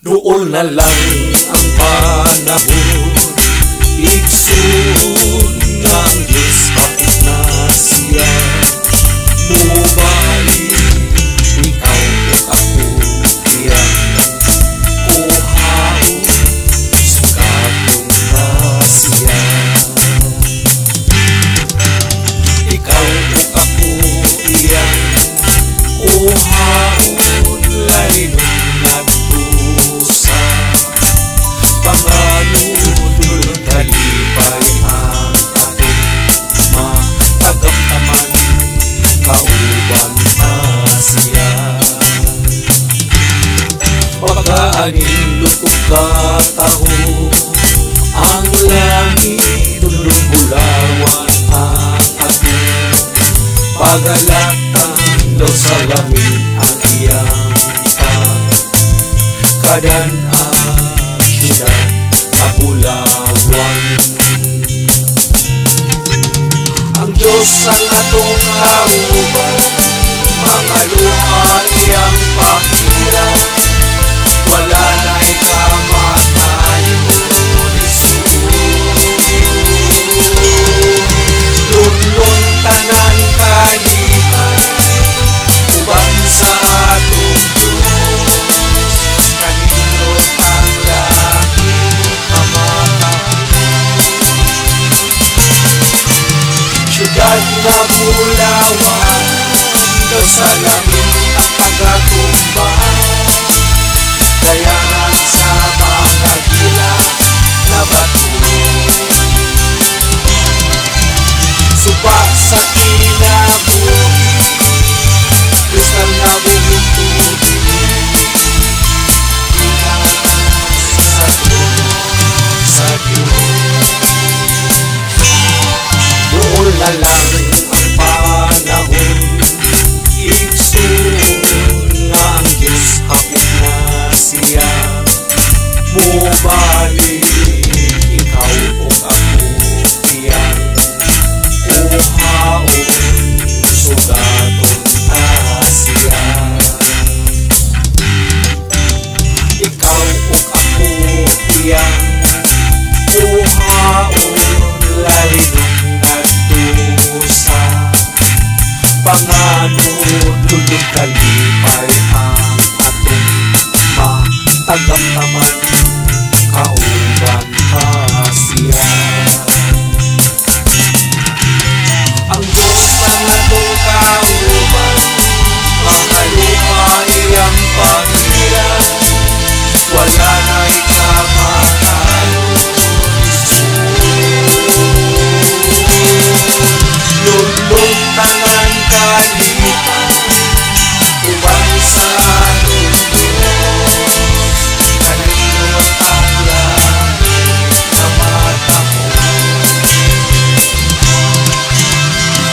Duol na lang ang panahon, igsoon nga ang Diyos hapit na siya. Mubalik ikaw ug ako iyang kuhaon, sugaton ta siya. Ikaw ug ako iyang kuhaon, lalinon ngadto sa panganudlo, kalipay ang atong matagamtaman, kauban ta siya. Pagkaanindot ug kataho ang langit, dulong bulawan ang atong pagalatan, daw salamin ang iyang pagkadan-an, siyudad sa bulawan. Ang Diyos ang atong kauban, mga luha iyang pahiran, wala na'y kamatayon, igsoon. Lunlun tanan kalipay, uban sa atong Diyos, kanindot ang langit nga matahom. Siyudad nga bulawan, daw salamin ang pagatumba, dayangan sa mga gila na bato. Suba sa kinabuhi, kristal na buhing tubig, gikan sa trono sa Diyos. Duol na lang ang panahon, igsoon nga ang Diyos hapit na siya. Mubalik ikaw ug ako iyang kuhaon, sugaton ta siya. Ikaw ug ako iyang kuhaon, lalinon ngadto sa panganudlo, kalipay ang atong matagamtaman, kauban ta siya. Ang Diyos ang atong kauban, mga luha iyang pahiran, wala na'y kamatayon, igsoon. Lunlun tanan kalipay, uban sa atong Diyos, kanindot ang langit nga matahom.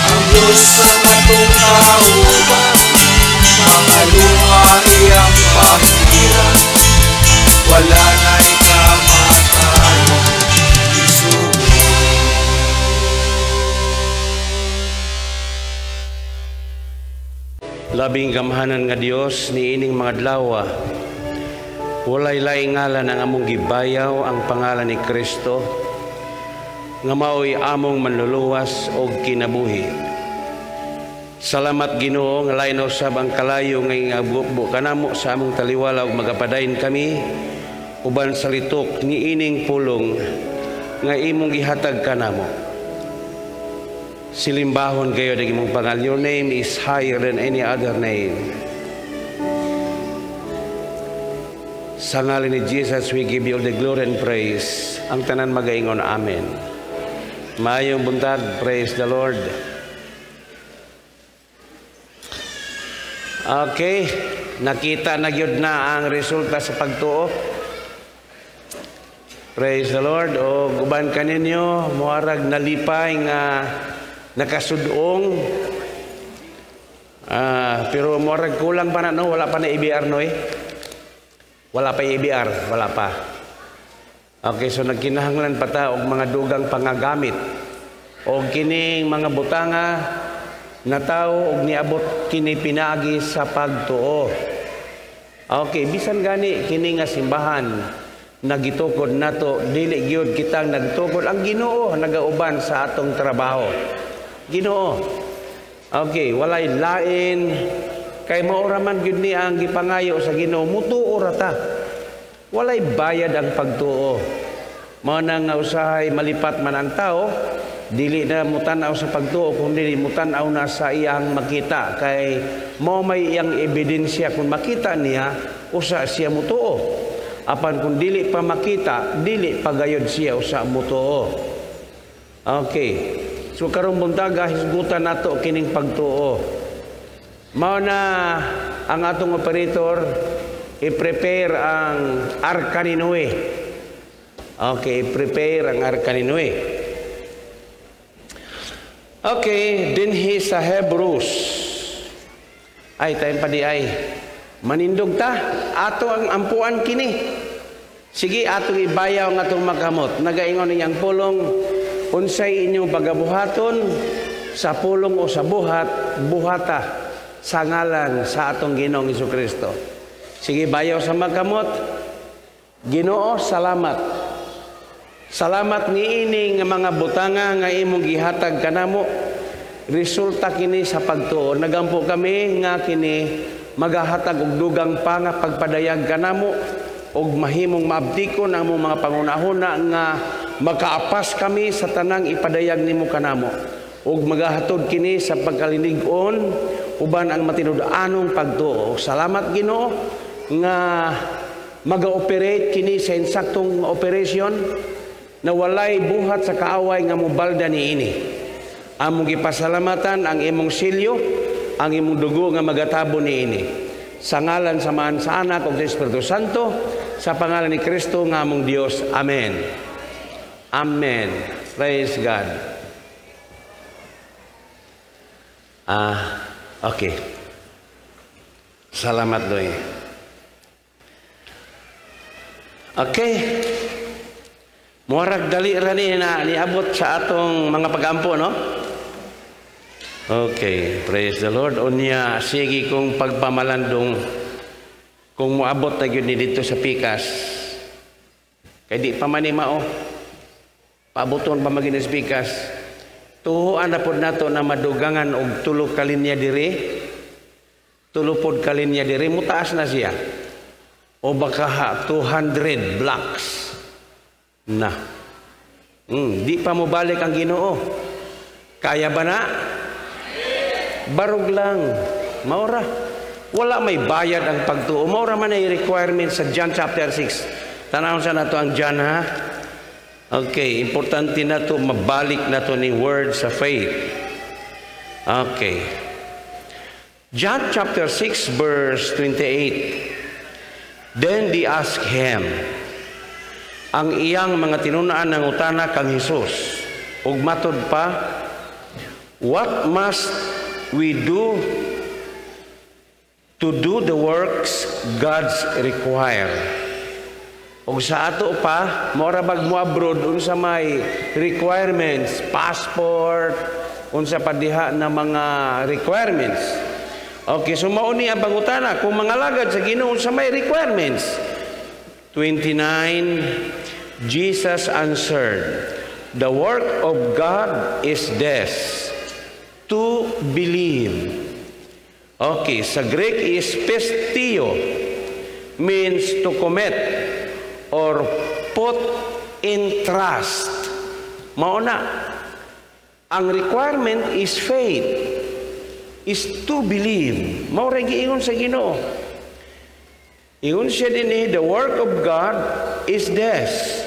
Ang Diyos ang atong kauban, mga luha iyang pahiran, wala na'y kamatayon, igsoon. Labing gamhanan nga Dios niining mga adlaw, walay laing ngalan ang among gibayaw, ang pangalan ni Kristo nga maoy among manluluwas og kinabuhi. Salamat Ginoo nga lain usab ang kalayo nga ingabukbo kanamo sa among taliwala ug magapadayon kami uban sa litok niining pulong nga imong gihatag kanamo. Silimbahon kayo ng imong pangalan. Your name is higher than any other name. Sa ngalan ni Jesus, we give you all the glory and praise. Ang tanan magaingon, Amen. Maayong buntag, praise the Lord. Okay, nakita na gyud na ang resulta sa pagtuo. Praise the Lord. O uban kaninyo, moarag nalipay nga nakasudong. Pero moarag kulang pa na, no? Wala pa na EBR, no eh? Wala pa EBR, wala pa. Okay, so nagkinahanglan pa ta og mga dugang pangagamit. Og kining mga butanga na tao og niabot kini pinaagi sa pagtuo. Okay, bisan gani kini nga simbahan nagitukod nato, dili gyud kitang nagtukod, ang Ginoo nagauban sa atong trabaho. Ginoo. Okay, walay lain kay mao ra man gyud ni ang gipangayo sa Ginoo, mutuo ra ta. Walay bayad ang pagtuo. Mao na nga usahay malipat man ang tao, dili na mutan-aw sa pagtuo kung dili mutan-aw na sa iyang makita, kay mao may iyang ebidensya. Kung makita niya, usa siya mutuo. Apan kung dili pa makita, dili pa gayod siya usa mutuo. Okay. So karong buntaga, hisgutan nato kining pagtuo. Mao na ang atong operator i-prepare ang Arka ni Noe. Okay, i-prepare ang Arka ni Noe. Okay, dinhi sa Hebrews. Ay, time pa di ay. Manindog ta, ato ang ampuan kini. Sige, atong ibayaw ang atong makamot. Nagaingon niyang pulong, unsay inyong pagabuhaton sa pulong o sa buhat, buhata sa ngalan sa atong Ginoong Hesukristo. Sige, bayaw sa makamot. Ginoo, salamat. Salamat niini nga mga butanga nga imong gihatag kanamo. Resulta kini sa pagtuo. Nagampo kami nga kini magahatag og dugang pa nga pagpadayag kanamo og mahimong maabdikon ang among mga pangunahuna nga makaapas kami sa tanang ipadayag nimo kanamo. Og magahatod kini sa pagkalinig-on uban ang matinud-anong pagtuo. Salamat, Ginoo, nga maga-operate kini sa insaktong operation na walay buhat sa kaaway nga mobalda niini. Among gipasalamatan ang imong silyo, ang imong dugo nga magatabo niini. Sa ngalan sa Amahan, sa Anak ug sa Espiritu Santo, sa pangalan ni Kristo nga among Dios. Amen. Amen. Praise God. Okay. Salamat doy. Okay. Murag dali ra ni na niabot sa atong mga pagampo, no? Okay, praise the Lord. Unya, sige kong pagpamalandong kung moabot na gyud ni dito sa pikas. Kay di pa man ni mao. Paaboton pa man gyud ni sa pikas. Tuhuan na pod nato na madugangan og tulo ka linya diri. Tulo pod ka linya diri, mutaas na siya. O baka ha, 200 blocks na. Di pa mo balik ang Ginoo. Kaya ba na? Barog lang. Maura. Wala may bayad ang pagtuo. Maura man ay requirement sa John chapter 6. Tanawon sa nato ang John, ha? Okay, importante na to, mabalik na to ni word sa faith. Okay. John chapter 6 verse 28. Then they asked him, ang iyang mga tinunaan ng utana kang Hesus, ug matud pa, what must we do to do the works God's require? Ug sa ato pa, mora bag mo abroad, unsa may requirements, passport, unsa pa diha na mga requirements. Okay, so mao ni ang pangutana, kung mga lagad sa Ginoo, unsa may requirements? 29, Jesus answered, the work of God is this, to believe. Okay, sa Greek is pisteuo, means to commit or put in trust. Mao na. Ang requirement is faith, is to believe. Mao ra giingon sa Ginoo. Ingon siya dinhi, the work of God is this,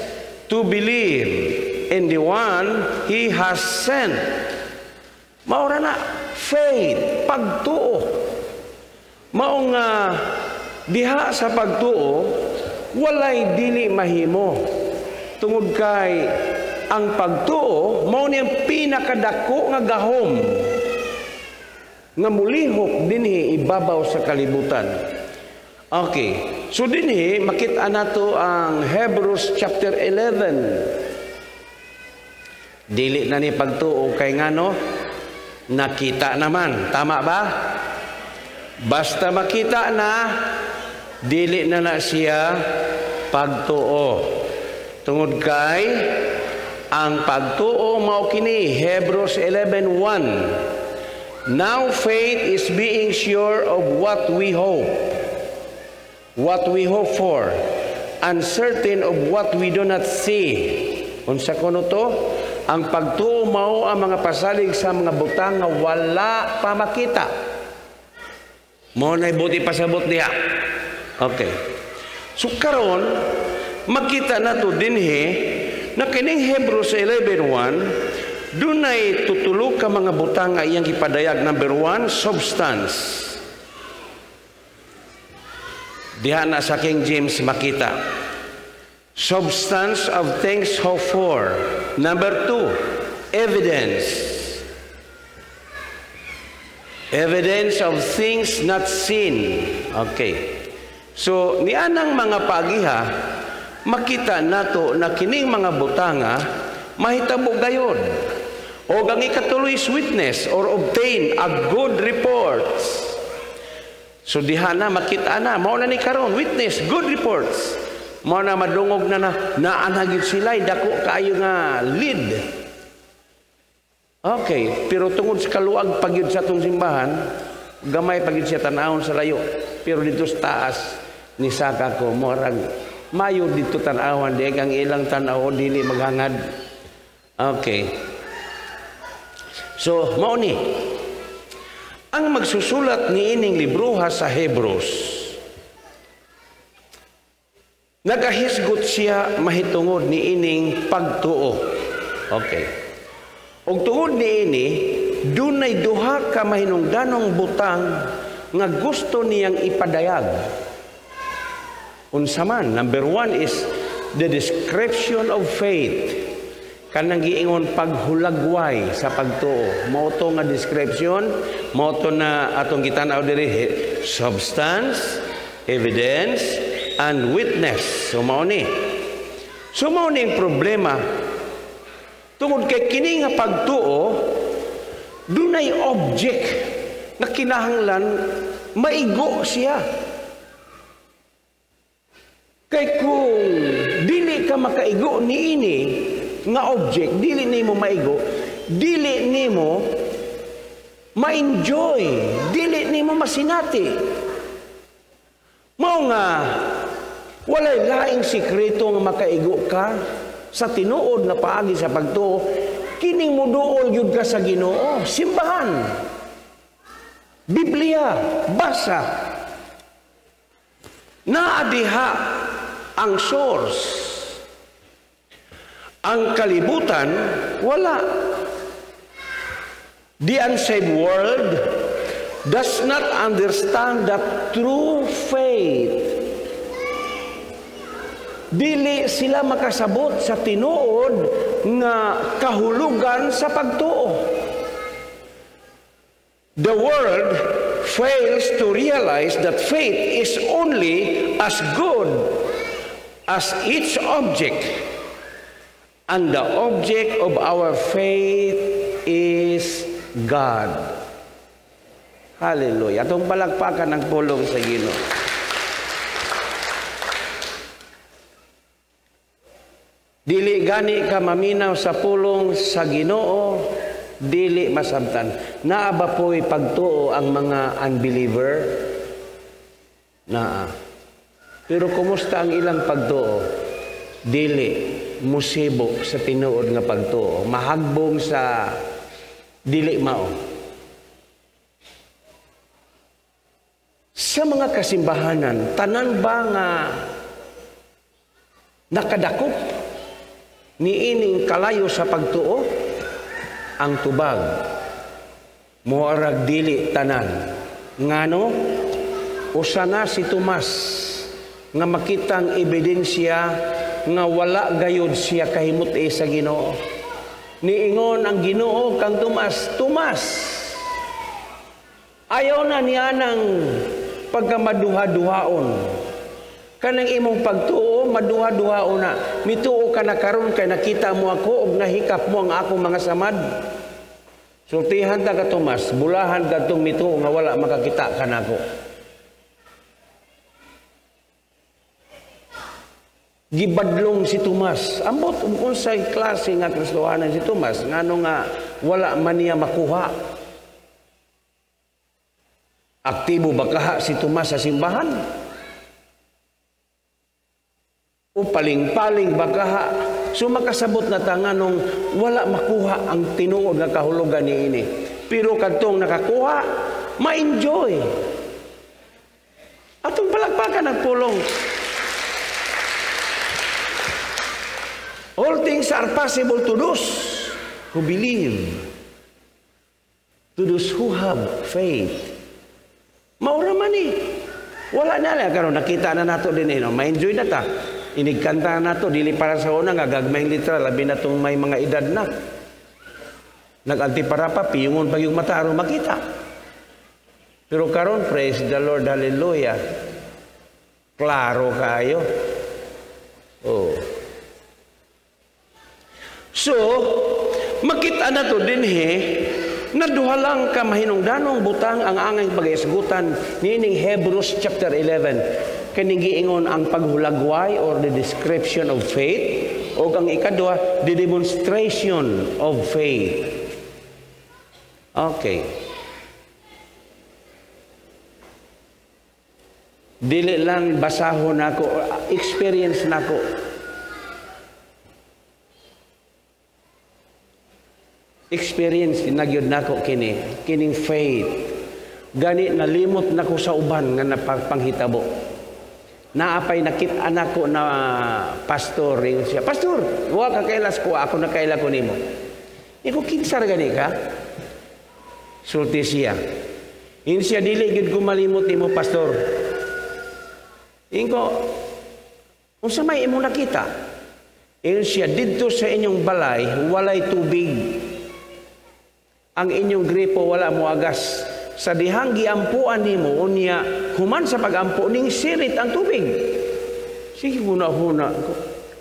to believe in the one He has sent. Mao ra na, faith, pagtuo. Mao nga diha sa pagtuo, walay dili mahimo. Tungod kay ang pagtuo, mao ni ang pinakadako nga gahom nga mulihok dinhi ibabaw sa kalibutan. Okay. So dinhi makita nato ang Hebrews chapter 11. Dili na ni pagtuo kay ngano nakita naman, tama ba? Basta makita na, Dili na na siya pagtuo. Tungod kay ang pagtuo mao kini, Hebrews 11:1. Now faith is being sure of what we hope for, and certain of what we do not see. Unsa kuno to? Ang pagtuo mao ang mga pasalig sa mga butang nga wala pa makita. Mao na'y buot ipasabot diha. Okay. So karon makita nato dinhi na kining Hebrews 11:1 dunay tutulo ka mga butang nga iyang gipadayag. Number one, substance. Diha na sa King James makita. Substance of things hoped for. Number two, evidence. Evidence of things not seen. Okay. So, nianang mga pagiha, makita nato na kining mga butanga mahitabo gayod. O ang ikatulo is witness or obtain a good report. So diha na makita na mao na ni karon, witness, good reports. Mao na madungog na na naa gyud sila dako kaayo nga lead. Okay, pero tungod sa kaluag pa gyud sa atong simbahan, gamay pa gyud siya tan-awon sa layo. Pero dito sa taas ni saka ko, murag mayo dito tan-awan di ang ilang tan-aw dili maghangad. Okay. So, mao ni ang magsusulat ni ining libroha sa Hebrews. Nagahisgot siya mahitungod ni ining pagtuo. Okay. Og tungod niini, dunay duha ka mahinungdanong butang nga gusto niyang ipadayag. Unsa man? Number one is the description of faith. Kanang giingon paghulagway sa pagtuo. Mao to nga description, mao to na atong gitan-aw diri, substance, evidence, and witness. So mao ni. So mao ni ang problema. Tungod kay kini nga pagtuo, dunay object na kinahanglan maigo siya. Kay kung dili ka makaigo niini nga object, dili nimo maigo, dili nimo ma-enjoy, dili nimo masinati. Mao nga walay laing sikreto nga makaigo ka sa tinuod nga paagi sa pagtuo, kining moduol gyud ka sa Ginoo, simbahan. Biblia, basa. Naa diha ang source. Ang kalibutan, wala. The unsaved world does not understand that true faith. Dili sila makasabot sa tinuod nga kahulugan sa pagtuo. The world fails to realize that faith is only as good as its object. And the object of our faith is God. Hallelujah. Atong palakpakan ang pulong sa Ginoo. Dili gani ka maminaw sa pulong sa Ginoo, dili masabtan. Naa ba po'y pagtuo ang mga unbeliever? Naa. Pero kumusta ang ilang pagtuo? Dili musibo sa tinuod nga pagtuo. Mahagbong sa dili mao. Sa mga kasimbahanan, tanan ba nga nakadakop niining kalayo sa pagtuo? Ang tubag, moarag dili tanan. Ngano? Usa na si Tomas nga makitang ebidensya nga wala gayud siya kahimut-i sa Ginoo. Niingon ang Ginoo kang Tomas, "Tomas, ayaw na niya ng pagkamaduha-duhaon. Kanang imong pagtuo, maduha-duhaon na. Mituo ka na karon kay nakita mo ako ug nahikap mo ang akong mga samad." Sultihan ta ka, Tomas, bulahan kadtong mituo nga wala makakita kanako. Gibadlong si Tomas. Ambot unsay klase nga Kristohanan si Tomas, ngano nga wala man niya makuha. Aktibo ba kaha si Tomas sa simbahan? O paling-paling ba kaha? So makasabot na ta nganong wala makuha ang tinuod nga kahulugan niini. Pero kadtong nakakuha, ma-enjoy. Atong palakpakan ang pulong. All things are possible to those who believe, to those who have faith. Maura man eh. Wala na lang. Karon nakita na nato din eh. No? Ma-enjoy na ta. Inigkanta na nato. Dili para sa una nga gagmayng litra. Labi na itong may mga edad na. Nag-antipara pa, piyungon pa yung mata aron makita. Pero karon, praise the Lord, hallelujah. Klaro kayo. Oh. So, makita na to dinhi na duha lang ka mahinungdanong butang ang angay pag-isgutan niining Hebrews chapter 11. Kining giingon ang paghulagway or the description of faith, o ang ikaduha, the demonstration of faith. Okay. Dili lang basahon nako, experience nako. Experience nagyod nako kini, kining faith. Gani nalimot nako sa uban nga napanghitabo. Naapay nakit-an nako na pastor, ingon siya, "Pastor, wa ka kailas ko, ako nakaila ko nimo." Iko kinsa ra gani ka? Sulti siya. Ingon siya, "Dili gyud ko malimot nimo, pastor." Ingo, unsa may imong nakita? Ingon siya, "Didto sa inyong balay walay tubig. Ang inyong gripo wala moagas. Sa dihang giampuan nimo unya human sa pagampo ning sirit ang tubig." Sige, huna-huna ko.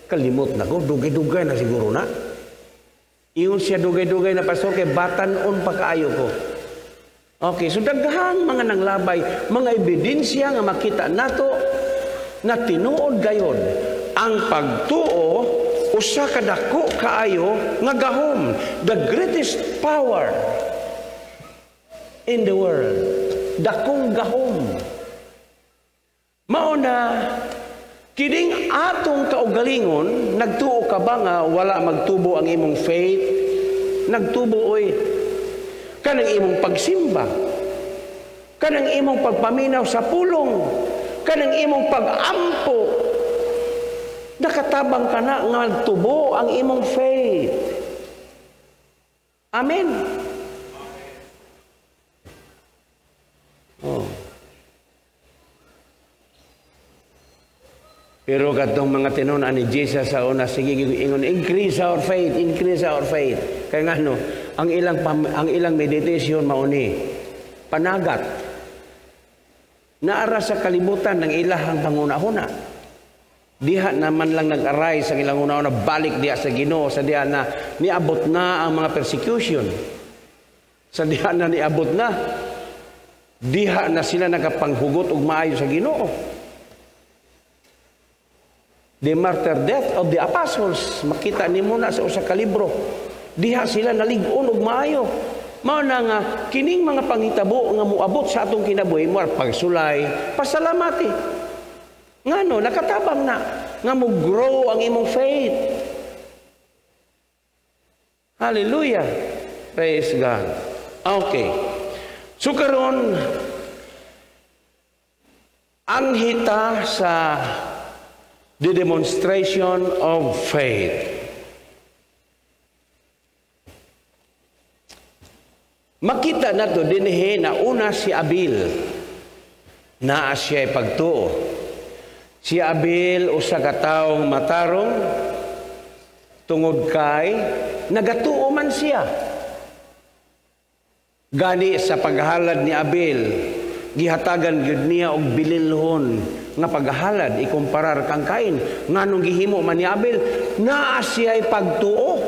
Kalimot na ko, dugay-dugay na siguro na. Ingon siya, dugay-dugay na, pastor, kay batan-on pa kaayo ko. Okay, so daghang mga nanglabay, mga ebidensya nga makita nato na tinuod gayon ang pagtuo usa ka dako kaayo nga gahom, the greatest power in the world, dakong gahom. Mao na kining atong kaugalingon, nagtuo ka ba nga wala magtubo ang imong faith? Nagtubo oy. Kanang imong pagsimba, kanang imong pagpaminaw sa pulong, kanang imong pagampo, nakatabang ka na nga magtubo ang imong faith. Amen. Oh. Pero katong mga tinunan ni Jesus sa una, sige ingon, increase our faith, increase our faith. Kaya nga no, ang ilang meditation mauni panagat. Naara sa kalibutan ng ilahang panguna-huna. Diha naman lang nag-arise ang ilang una-una, balik diha sa Ginoo, sa diha na niabot na ang mga persecution. Sa diha na niabot na, diha na sila nakapanghugot og maayo sa Ginoo. The martyr death of the apostles, makita nimo na sa usa ka libro. Diha sila nalig-on og maayo. Mao na nga kining mga panghitabo nga moabot sa atong kinabuhi, mo pagsulay, pasalamati. Ngano nakatabang na nga mo grow ang imong faith. Hallelujah. Praise God. Okay. So karon ang hita sa the demonstration of faith. Makita nato dinhi na una si Abil, naa siya pagtuo. Si Abil usa ka taong matarong tungod kay nagatuo man siya. Gani sa paghalad ni Abil, gihatagan gyud niya og bililhon nga paghalad ikumparar kang Cain. Nganong gihimo man ni Abil, naa siya'y pagtuo.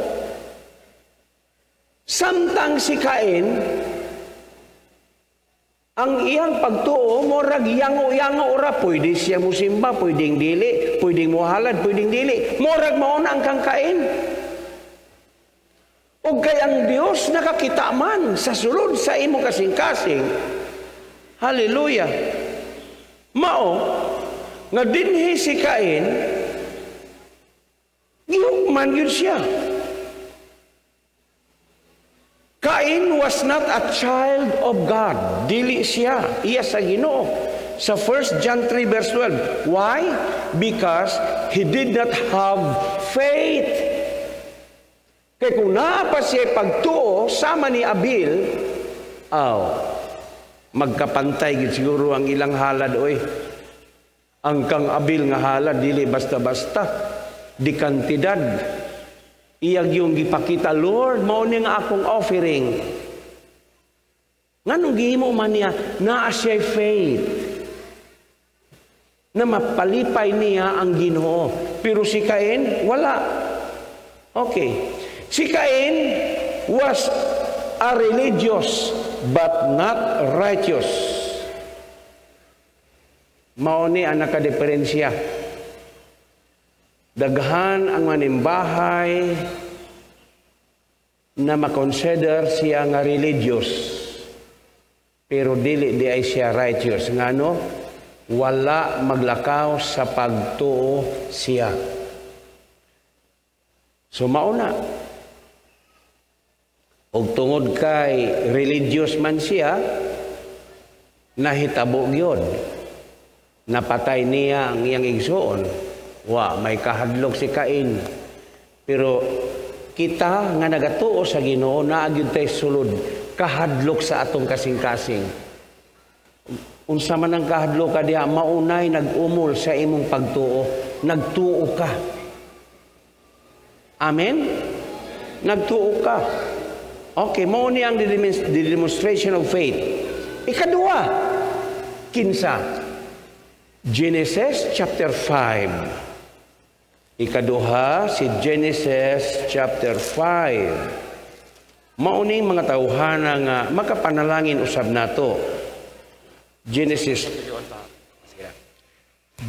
Samtang si Cain, ang iyang pagtuo murag yango-yango ora, pwede siya musimba, pwedeng dili, Pwedeng mo halad, pwedeng dili. Murag mao na ang kang Cain. Ug kay ang Dios nakakita man sa sulod sa imong kasing-kasing. Hallelujah. Mao nga dinhi si Cain, gihukman yun siya. Cain was not a child of God. Dili siya. Iya sa Ginoo. Sa 1 John 3 verse 12. Why? Because he did not have faith. Kay kung naa pa siya pagtuo sama ni Abil, aw, magkapantay gid siguro ang ilang halad oy. Ang kang Abil nga halad dili basta-basta, di kantidad. Iyag yung gipakita, "Lord, mao ni nga akong offering." Nganong gihimo man niya? Naa siya faith na mapalipay niya ang Ginoo. Pero si Cain, wala. Okay. Si Cain was a religious but not righteous. Mao ni ang nakadiferensya. Daghan ang manimbahay na makonsider siya nga religious, pero dili di ay siya righteous. Ngano? Wala maglakaw sa pagtuo siya. So mauna. Og tungod kay religious man siya, nahitabo gyud. Napatay niya ang iyang igsuon. Wa may kahadlok si Cain. Pero kita nga nagatuo sa Ginoo, naa gyud tay sulod kahadlok sa atong kasing-kasing. Unsa man ang kahadlok ka diha, maunay nag-umol sa imong pagtuo. Nagtuo ka. Amen? Nagtuo ka. Okay, mao ni ang the demonstration of faith. Ikaduha, kinsa? Genesis chapter 5. Ikaduha, si Genesis chapter 5. Mauning mga tawhana nga makapanalangin usab nato.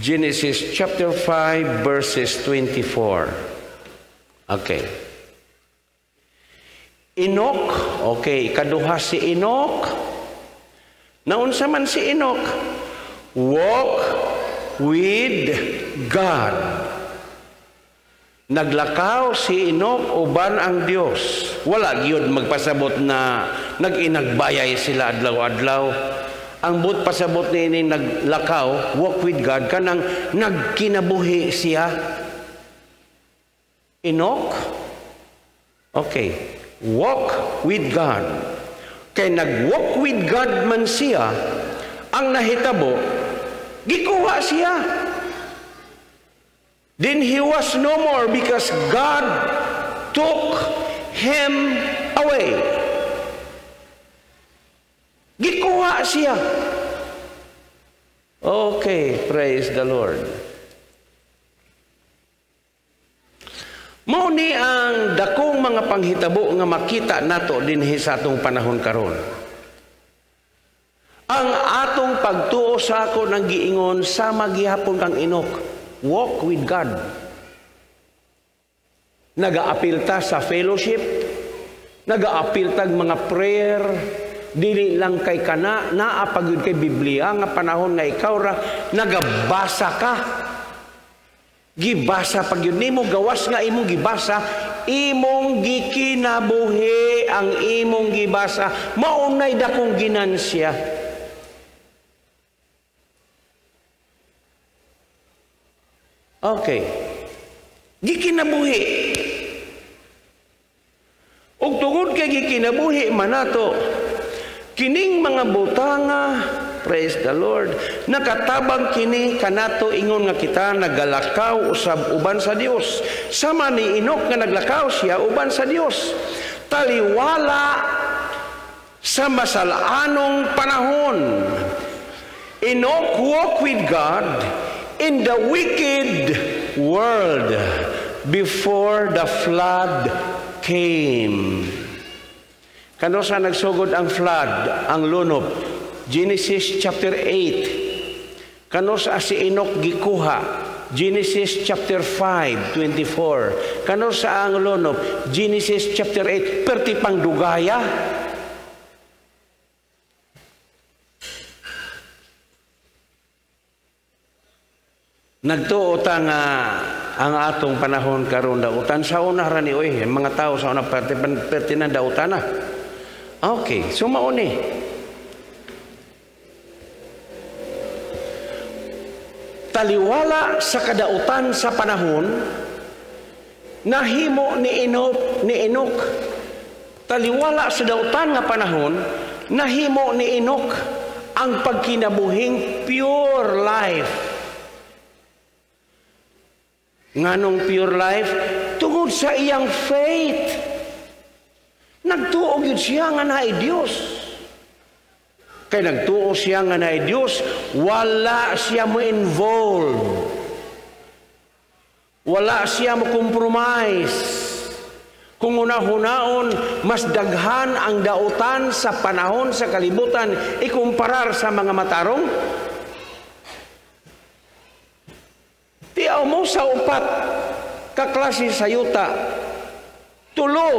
Genesis chapter 5 verses 24. Okay. Enoch, okay, ikaduha si Enoch. Naunsa man si Enoch? Walk with God. Naglakaw si Enoch uban ang Dios. Wala gyud magpasabot na nag-inagbayay sila adlaw-adlaw. Ang but pasabot ni naglakaw, walk with God, kanang nagkinabuhi siya. Enoch, okay, walk with God. Kay nag-walk with God man siya, ang nahitabo, gikuha siya. Then he was no more because God took him away. Gikuha siya. Okay, praise the Lord. Mao ni ang dakong mga panghitabo nga makita nato dinhi sa atong panahon karon. Ang atong pagtuo sa ako nang giingon sama gihapon kang Enoch, walk with God. Nagaapil ta sa fellowship, nagaapil tag mga prayer, dili lang kay kana, naa pa gyud kay Biblia nga panahon nga ikaw ra nagabasa ka. Gibasa pag yun nimo, gawas nga imong gibasa, imong gikinabuhi ang imong gibasa, maunay dakong ginansya. Okay. Gikinabuhi. Ug tungod kay gikinabuhi man nato, kining mga butanga, praise the Lord, nakatabang kini kanato ingon nga kita nagalakaw usab uban sa Dios. Sama ni Enoch nga naglakaw siya uban sa Dios. Taliwala sa masalanong panahon. Enoch walked with God in the wicked world before the flood came. Kano sa nagsugod ang flood, ang lunop? Genesis chapter 8. Kano sa si Enoch gikuha? Genesis chapter 5, 24. Kano sa ang lonop, Genesis chapter 8, perti pang dugaya. Nagtuo ta nga ang atong panahon karon dautan sa una ra ni oy, mga tao sa una perti na dautan na. Okay, so mao ni. Taliwala sa kadautan sa panahon, nahimo ni Enoch. Taliwala sa dautan nga panahon, nahimo ni Enoch ang pagkinabuhing pure life. Nganong pure life? Tungod sa iyang faith. Nagtuo gyud siya nga naay Dios. Kay nagtuo siya nga naay Dios, wala siya mo involve. Wala siya mo compromise. Kung una-hunaon, mas daghan ang dautan sa panahon sa kalibutan ikumparar sa mga matarong. Tiaw mo sa upat kaklase sa yuta. Tulo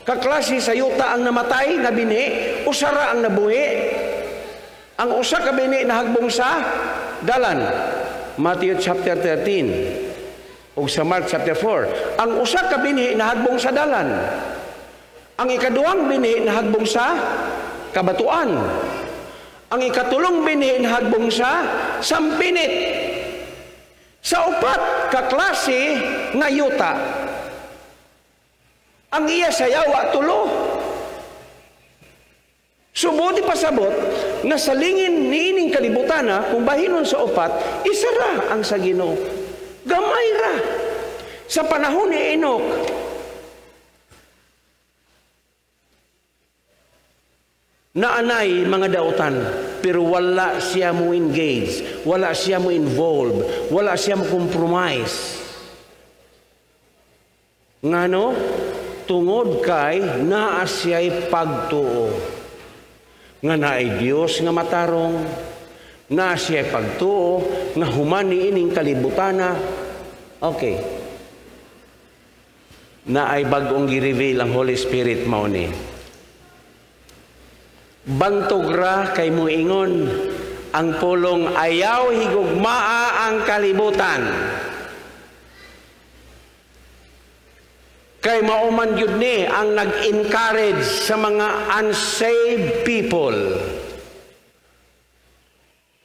kaklase sa yuta ang namatay na binhi, usara ang nabuhi. Ang usa ka binhi nahagbong sa dalan. Matthew chapter 13 ug sa Mark chapter 4. Ang usa ka binhi nahagbong sa dalan. Ang ikaduhang binhi nahagbong sa kabatuan. Ang ikatulong binhi nahagbong sa sampinit. Sa upat kaklase nga yuta, ang iya sa yawa tulo. Subuti pasabot nga sa lingin niining kalibutana, kung bahinon sa upat, isa ra ang sa Ginoo. Gamay ra. Sa panahon ni Enoch, naanay mga dautan, pero wala siya mo engage, wala siya mo involve, wala siya mo compromise. Ngano? Tungod kay naa siya'y pagtuo. Nga naay Dios nga matarong, naa siya'y pagtuo, nga human niining kalibutana. Okay. Naay bag-ong gi-reveal ang Holy Spirit mao ni. Bantog ra kay moingon ang pulong ayaw higugmaa ang kalibutan. Kay mauman gyud ni ang nag-encourage sa mga unsaved people.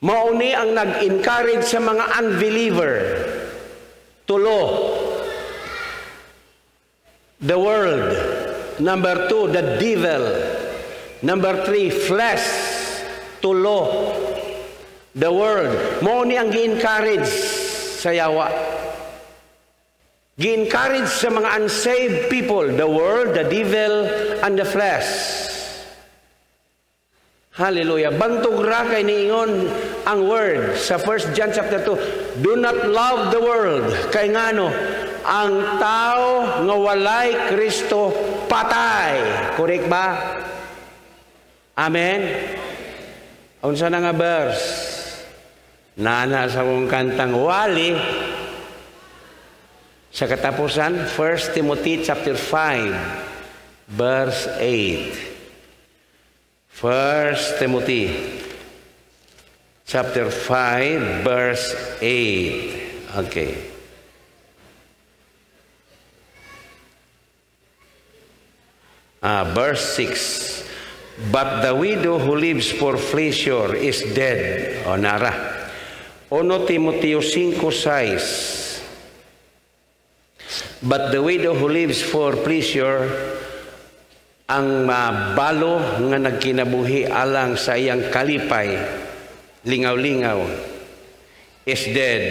Mao ni ang nag-encourage sa mga unbeliever. Tulo, the world. Number 2, the devil. Number 3, flesh. Tulo, the world. Mao ni ang gi-encourage sa yawa. Gi-encourage sa mga unsaved people, the world, the devil, and the flesh. Hallelujah. Bantog ra kay niingon ang word sa 1 John chapter 2, do not love the world. Kay ngano, ang tao nga walay Kristo patay. Correct ba? Amen? Unsa na nga verse? Nana sa kong kantang wali. Sa katapusan, 1 Timothy chapter 5, verse 8. 1 Timothy chapter 5, verse 8. Okay. Verse 6. But the widow who lives for pleasure is dead. O nara. 1 Timoteo 5:6. But the widow who lives for pleasure, ang balo nga nagkinabuhi alang sa iyang kalipay, lingaw-lingaw, is dead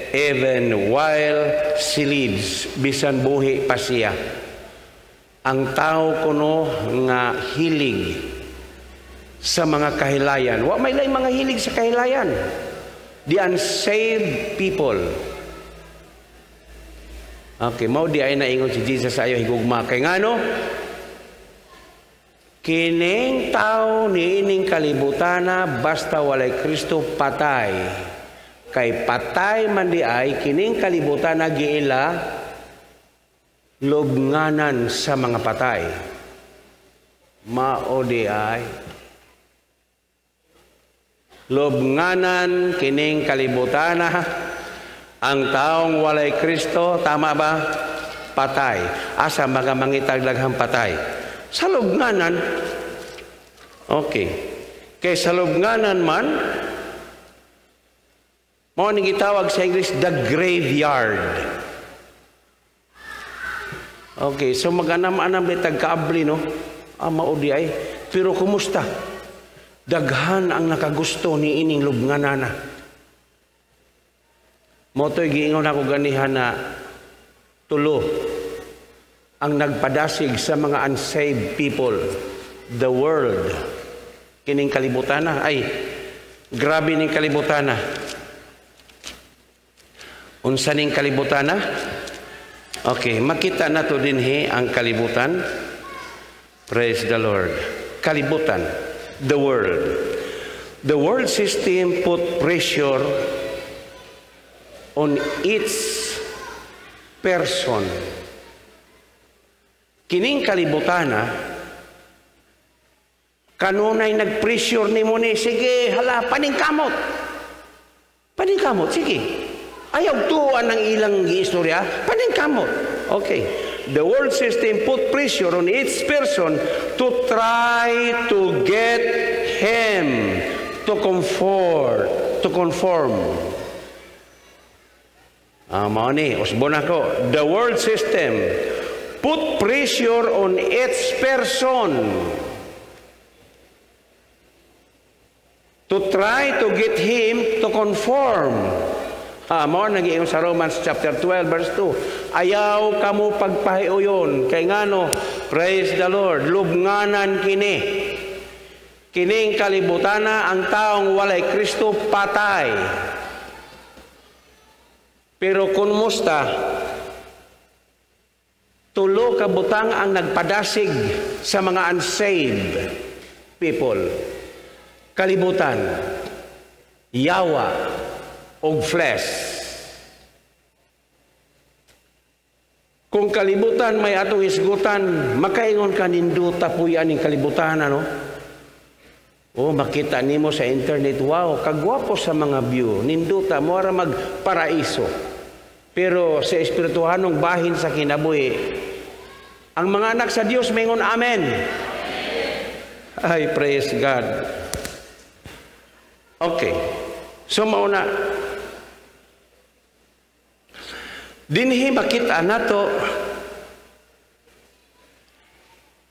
even while she lives, bisan buhi pa siya. Ang tao kuno nga hilig sa mga kahilayan. Wa may laing mga hilig sa kahilayan. The unsaved people. Okay, mao di ay naingon si Jesus ayo higugma. Kay ngano? Kining tao niining kalibutana basta walay Kristo patay. Kay patay man di ay kining kalibutan na giila lubnganan sa mga patay. Mao di ay. Lubnganan kining kalibutan, ang taong walay Kristo, tama ba? Patay. Asa mga mangitag daghang patay? Sa lubnganan. Okay. Kay sa lubnganan man, mao ning gitawag sa English the graveyard. Okay, so mag-anam-anam di tagkaabli, no? Ah, mao di ay. Pero kumusta? Daghan ang nakagusto ni ining lubnganana. Mao to'y giingon ako ganihan na tulo ang nagpadasig sa mga unsaved people, the world. Kining kalibutan na, ay, grabe ning kalibutan na. Unsa ning kalibutan na? Okay, makita na to dinhi ang kalibutan. Praise the Lord. Kalibutan, the world. The world system put pressure on its person. Kining kalibutana, kanunay nag-pressure nimo ni, sige, hala, paningkamot. Paningkamot, sige. Ayaw tuan ang ilang giistorya, paningkamot. Okay. The world system put pressure on each person to try to get him to conform. Ah, mao ni, usbon ako. The world system put pressure on each person to try to get him to conform. Ah, mao nang sa Romans chapter 12 verse 2. Ayaw kamo pagpahiuyon kay ngano, praise the Lord, lubnganan kini. Kining kalibutana ang taong walay Kristo patay. Pero kumusta? Tulo ka butang ang nagpadasig sa mga unsaved people. Kalibutan, yawa, og flesh. Kung kalibutan may atong hisgutan, makaingon ka ninduta puyan ning kalibutan, ano? Oh, makita nimo sa internet, wow, kagwapo sa mga view, ninduta, moara magparaiso. Pero sa espirituhanong bahin sa kinabuhi, ang mga anak sa Dios maingon amen. Ay, praise God. Okay. So mauna, dinhi makita nato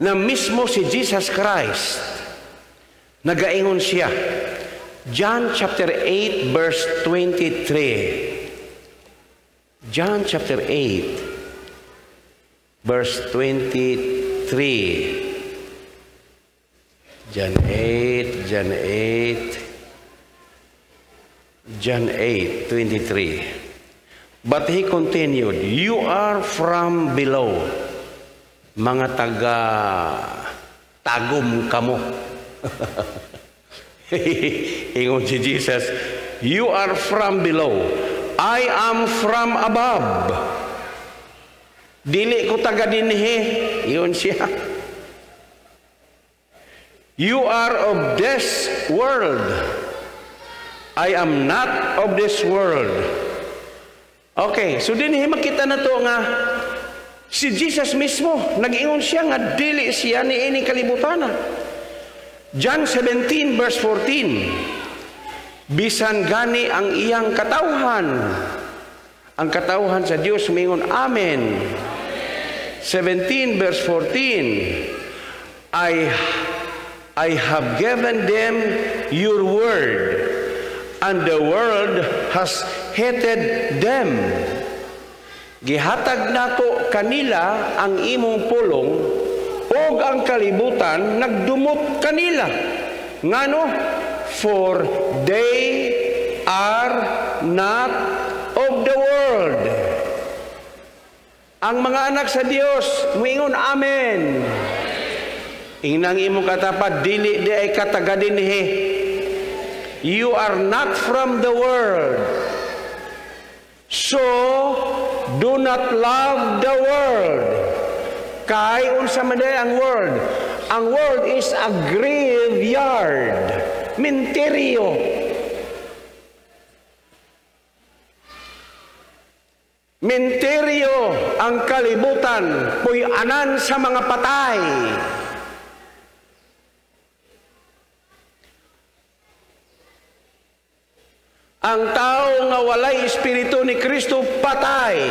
na mismo si Jesus Christ nagaingon siya. John chapter 8 verse 23. John chapter 8 verse 23. John 8, John 8, John 8, 23. But he continued, you are from below. Mga taga tagum kamo. Ingon si Jesus, you are from below. I am from above. Dili ko taga dinhi. Ingon siya. You are of this world. I am not of this world. Okay, so dinhi makita na to nga si Jesus mismo nag-ingon siya nga dili siya niini kalibutan. John 17 verse 14. Bisan gani ang iyang katawhan. Ang katawhan sa Dios mingon amen. 17 verse 14. I have given them your word, and the world has hated them. Gihatag nako kanila ang imong pulong, og ang kalibutan nagdumot kanila. Ngano? For they are not of the world. Ang mga anak sa Dios muingon amen. Ingnang imong katapad, dili di ay kataga dinhi. You are not from the world. Do not love the world. Kay unsa man ang world? Ang world is a graveyard. Menteryo. Menteryo ang kalibutan, puy-anan sa mga patay. Ang tao nga walay espiritu ni Kristo, patay.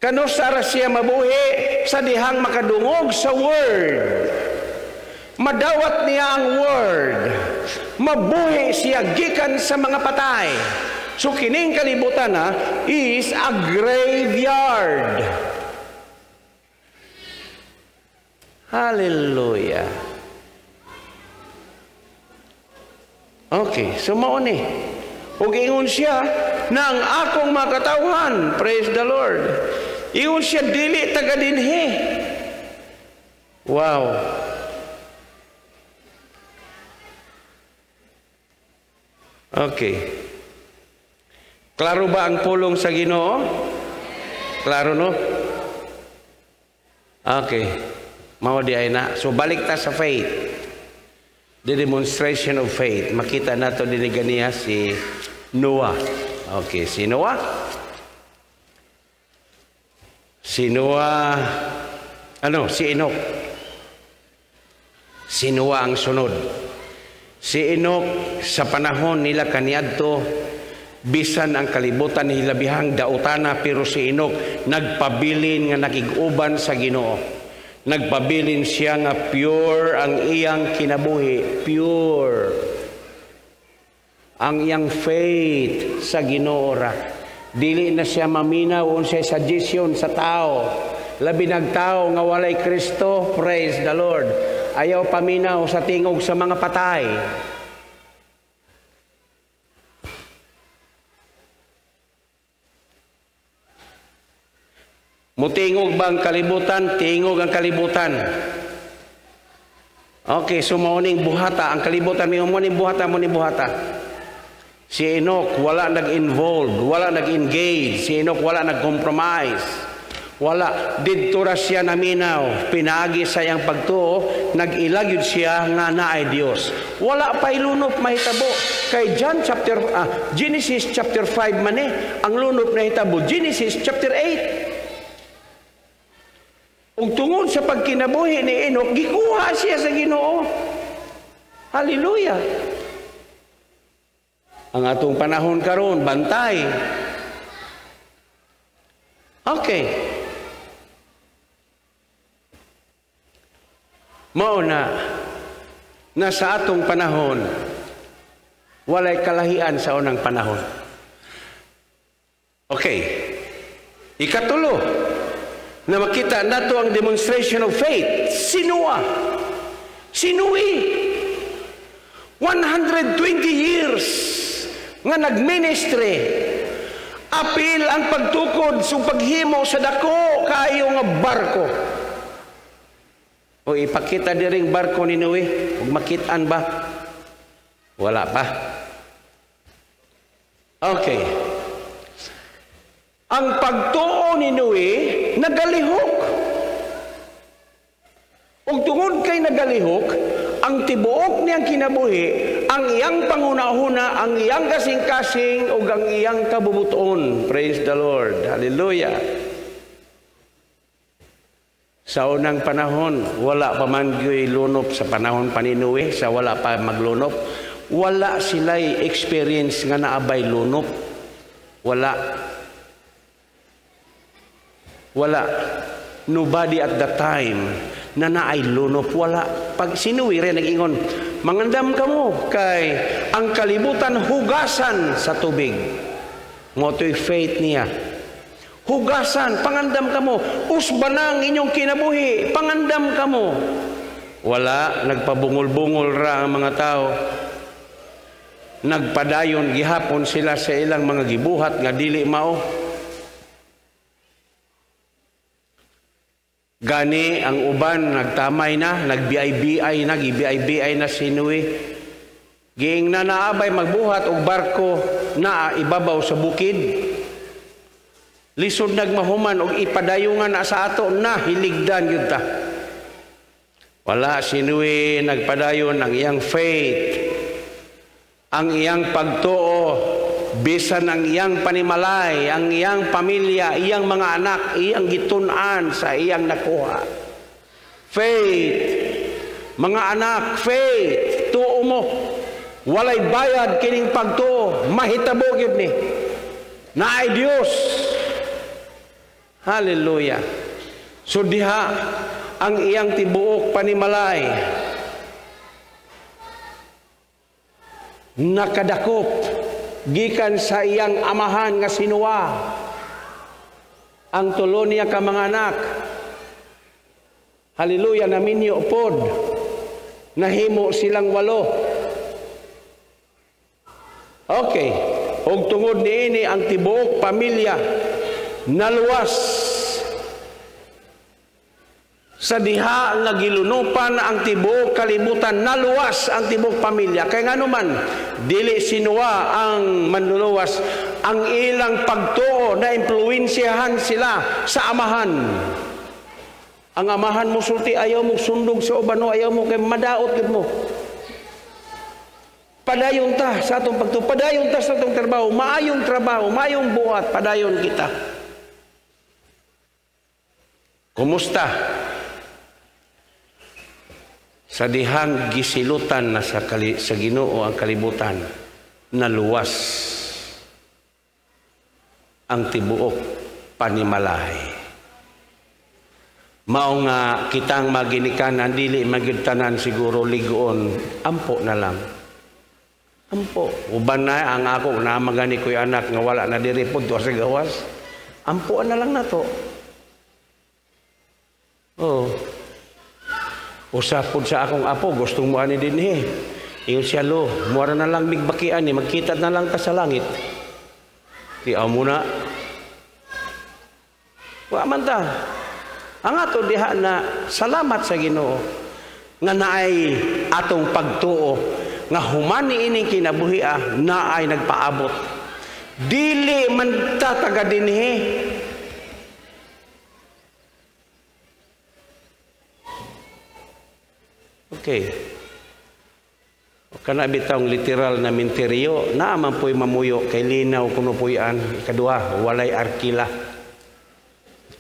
Kanus ara siya mabuhi sa dihang makadungog sa Word. Madawat niya ang Word. Mabuhi siya gikan sa mga patay. So kining kalibutan na is a graveyard. Hallelujah. Okay, so mao ni. Ug ingon siya na ang akong mga katawhan, praise the Lord. Ingon siya dili taga dinhi. Wow. Okay. Klaro ba ang pulong sa Ginoo? Klaro, no? Okay. Mao di ay na. So balik ta sa faith. The demonstration of faith. Makita nato dinhi ganiya si Noah. Okay, si Noah. Si Noah, ano, si Enoch. Si Noah ang sunod. Si Enoch sa panahon nila kaniadto, bisan ang kalibutan hilabihang daotana, pero si Enoch nagpabilin nga nakig-uban sa Ginoo. Nagpabilin siya nga pure ang iyang kinabuhi, pure ang iyang faith sa Ginoo ra. Dili na siya maminaw unsay suggestion sa tao. Labi nagtao nga walay Kristo, praise the Lord. Ayaw paminaw sa tingog sa mga patay. Mutingog ba ang kalibutan? Tingog ang kalibutan. Okay, so mauning buhata ang kalibutan, may mauning buhata, mauning buhata. Si Enoch wala nag-involve, wala nag-engage, si Enoch wala nag-compromise. Wala, didto ra siya naminaw, pinaagi sa iyang pagtuo, nag-ilag yun siya nga naay Dios. Wala pa'y lunop mahitabo. Kay John chapter Genesis chapter 5 man ang lunop nahitabo Genesis chapter 8. Ug tungod sa pagkinabuhi ni Enoch, gikuha siya sa Ginoo. Hallelujah. Ang atong panahon karon bantay. Okay. Mao na na sa atong panahon walay kalahian sa unang panahon. Okay. Ikatulo na makita nato ang demonstration of faith, si Noah. Si Noe, 120 years nga nagministry. Apil ang pagtukod sa paghimo sa dako kaayo nga barko. O ipakita diring barko ni Noe, ug makit-an ba? Wala pa. Okay. Ang pagtuo ni Noe nagalihok. Ug tungod kay nagalihok, ang tibuok niyang kinabuhi, ang iyang panghuna-huna, ang iyang kasing-kasing ug ang iyang kabubuton. Praise the Lord. Hallelujah. Sa unang panahon, wala pa man gyoy lunop sa panahon pa ni Noe, sa wala pa maglunop, wala sila'y experience nga naabay lunop. Wala. Wala. Nobody at the time na naay lunop. Wala. Pag si Noe rin nag-ingon, mangandam ka mo kay ang kalibutan hugasan sa tubig. Moto'y faith niya. Hugasan, pangandam ka mo. Usba na ang inyong kinabuhi, pangandam ka mo. Wala, nagpabungol-bungol ra ang mga tao. Nagpadayon gihapon sila sa ilang mga gibuhat nga dili mao. Gani ang uban nagtamay na, nagbi-bi na, gibi-bi na si Noe. Giing na naabay magbuhat og barko na ibabaw sa bukid. Lisod nagmahuman og ipadayungan na sa ato na hiligdan gyud ta. Wala si Noe, nagpadayon ang iyang faith, ang iyang pagtuo, bisan ang iyang panimalay, ang iyang pamilya, iyang mga anak, iyang gitun-an sa iyang nakuha. Faith, mga anak, faith, tuo mo. Walay bayad kining pagtuo, mahitabo gyud ni. Naay Dios. Hallelujah. So diha ang iyang tibuok panimalay nakadakop gikan sa iyang amahan nga si Noah. Ang tulo niya ka mga anak. Hallelujah, naminyo pod. Nahimo silang 8. Okay. Og tungod niini ang tibuok pamilya naluwas sa diha nga gilunupan ang tibuok kalibutan, naluwas ang tibuok pamilya. Kay ngano man dili si Noah ang manluluwas, ang ilang pagtuo na impluwensyahan sila sa amahan. Ang amahan mo sulti, ayaw mo sundog sa uban, no, ayaw mo kay madaot gid mo. Padayon ta sa atong pagtuo, padayon ta sa atong trabaho, maayong trabaho, maayong buhat, padayon kita. Kumusta? Sa dihang gisilutan na sa Ginoo ang kalibutan, naluwas ang tibuok panimalay. Mao nga kitang maginikanan, dili magyud tanan siguro ligoon, ampo na lang. Ampo. Uban na ang ako na magani ko'y anak nga wala na diri pud sa gawas. Ampo na lang nato. Oh. Usap pud sa akong apo, gustong mo ani dinhi. Ingon siya, lo, muara na lang migbakian ni, magkita na lang ta sa langit. Di amo na. Wa man ta. Ang ato diha na salamat sa Ginoo nga naay atong pagtuo nga human niining kinabuhi naay nagpaabot. Dili man ta taga dinhi. Okay. O kana bitawng literal na minteryo, naa man po'y mamuyo kay linaw kuno puy-an. Ikaduha, walay arkila.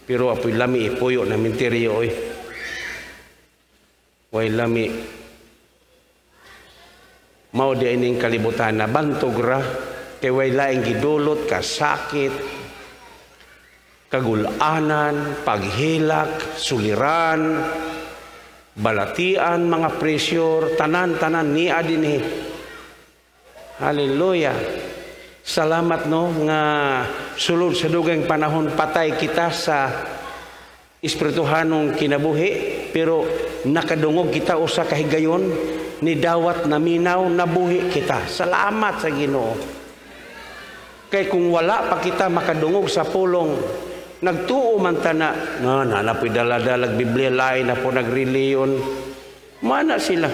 Pero apoy lami ipuyo na minteryo oy. Way lami. Mao di ining kalibutan na bantog ra kay way laing gidulot kasakit, kagulanan, paghilak, suliran, balatian, mga pressure, tanan-tanan niya dinhi. Hallelujah. Salamat no nga sulod sa dugayng panahon patay kita sa espirituhanong kinabuhi, pero nakadungog kita usa ka higayon ni dawat naminaw nabuhi kita. Salamat sa Ginoo. Kay kung wala pa kita makadungog sa pulong, nagtuo man ta na nga na na po'y dala-dalag Biblia, lain na po nagreliyon. Mana sila.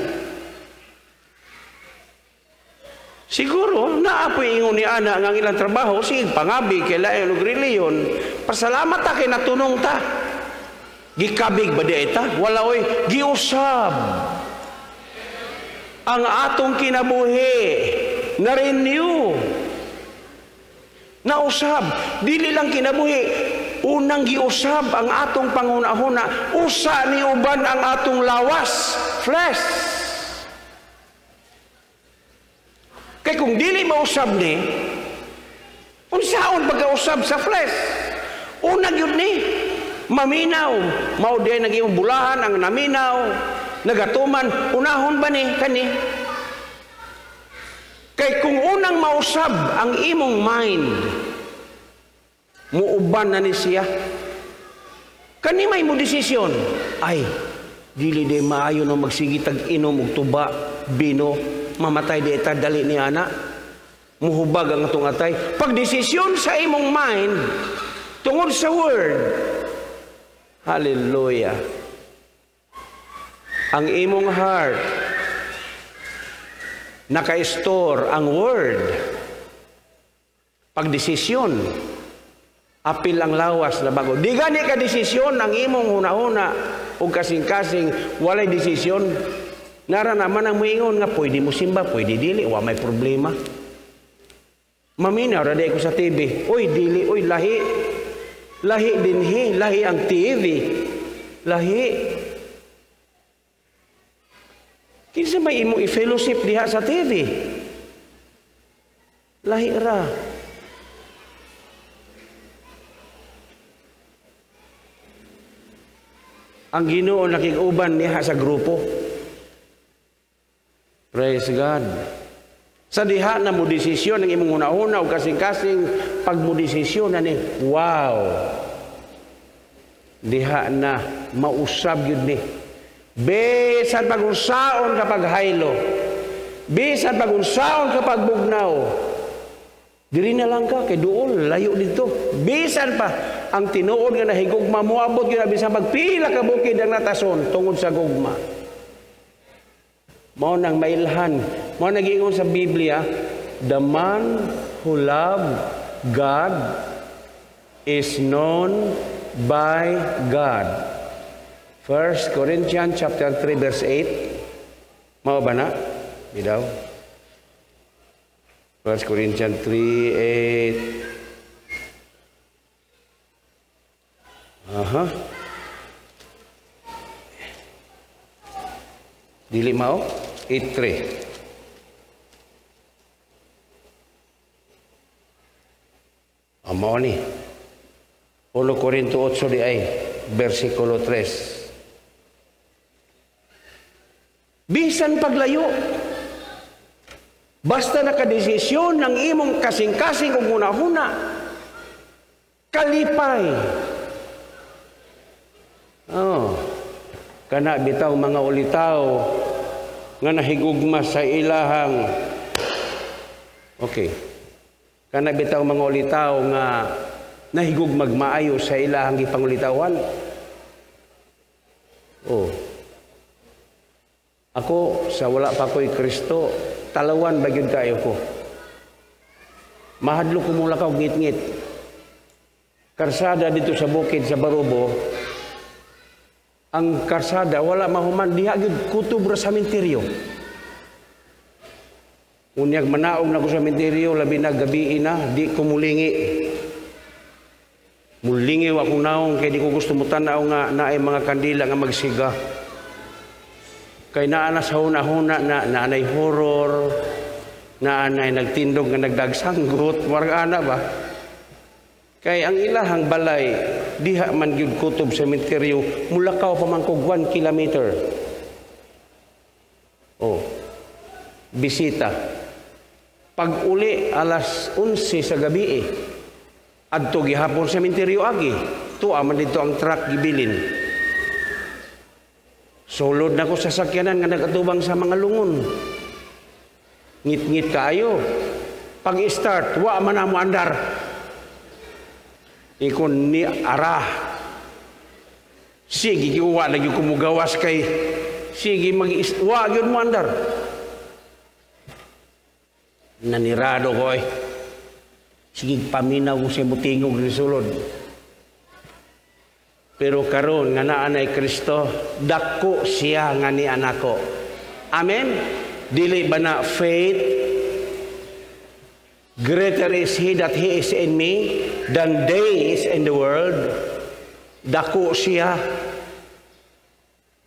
Siguro naapoy ingon ni ana nga ang ilang trabaho sige pangabi kay lain og reliyon. Pasalamat ta kay natunong ta. Gikabig ba di ta? Wala oy, giusab ang atong kinabuhi, na-renew, nausab. Dili lang kinabuhi, unang giusab ang atong panghuna-huna, usa ni uban ang atong lawas, flesh. Kay kung dili mausab ni, unsaon pagkausab sa flesh? Una gyud ni maminaw, mao di naging bulahan ang naminaw, nagatuman, unahon ba ni kani? Kay kung unang mausab ang imong mind, muuban na ni siya. Kani may mo desisyon. Ay, dili di maayo no magsige tag inom og tuba, bino, mamatay di ta dali ni ana. Muhubag ang atong atay. Pag desisyon sa imong mind tungod sa word. Hallelujah. Ang imong heart naka-store ang word. Pag desisyon, Apil ang lawas na bago. Di gani ka desisyon ang imong hunahuna ug kasing-kasing walay desisyon. Nara naman ang moingon nga pwede mo simba, pwede dili, wa may problema. Maminaw ra ko sa TV. Oy dili, oy lahi. Lahi dinhi, lahi ang TV. Lahi. Kinsa may imong i-fellowship diha sa TV? Lahi ra. Ang Ginoo nakig-uban niya sa grupo. Praise God. Sa diha na mo desisyon ang imong hunahuna o kasing-kasing pag mo desisyon na ni, wow. Diha na mausab yun ni. Bisan pag-unsaon kapag haylo. Bisan pag-unsaon kapag bugnaw. Diri na lang ka, kay duol, layo dito. Bisan pa, ang tinuod nga nahigugma, moabot yun na bisan pagpila ka bukid ang natason tungod sa gugma. Mao nang mailhan. Mao nagingon sa Biblia, the man who loved God is known by God. 1 Corinthians chapter 3 verse 8. Mao ba na? Bidaw. 1 Corinthians 3:8. Aha. Dili mao 8:3. Amo ni. 1 Corinto 8 di ay versikulo 3. Bisan paglayo, basta nakadesisyon ng imong kasing-kasing ug hunahuna, kalipay. Oh, kana bitaw mga ulitaw nga nahigugma sa ilahang, okay, kana bitaw mga ulitaw nga nahigugmag maayo sa ilahang gipangulitawan. Oh, ako sa wala pa ko'y Kristo, talawan ba gyud kayo ko? Mahadlok ko mula ka og ngit-ngit. Karsada dito sa bukid sa Barobo, ang karsada wala mahuman diha gyud kutob ra sa sementeryo. Unyag manaog na ko sa sementeryo, labi na gabi na, di ko mulingi. Mulingi wa akong naong kay di ko gusto mo tan-aw nga naay mga kandila nga magsiga. Kay naa na sa huna-huna na naanay horror, naanay nagtindog nga nagdagsanggot, warag ana ba? Kay ang ilahang balay diha man gyud kutob sementeryo, mulakaw pa man kog 1 kilometer. Oh. Bisita. Pag uli alas 11 sa gabi eh. Adto gihapon sementeryo agi. Tuwa man didto ang truck gibilin. Sulod na ko sa sakyanan nga nagatubang sa mga lungon. Ngit-ngit kaayo. Pag-start, wa man na mo andar. Ikon ni ara. Sige, wa lagi ko mugawas kay sige mag wa gyud mo andar. Nanirado ko eh. Sige paminaw ko sa mutingog ni sulod. Pero karon nga naa nay Kristo, dako siya nga ni anako. Amen. Dili ba na faith? Greater is he that he is in me than they is in the world. Dako siya.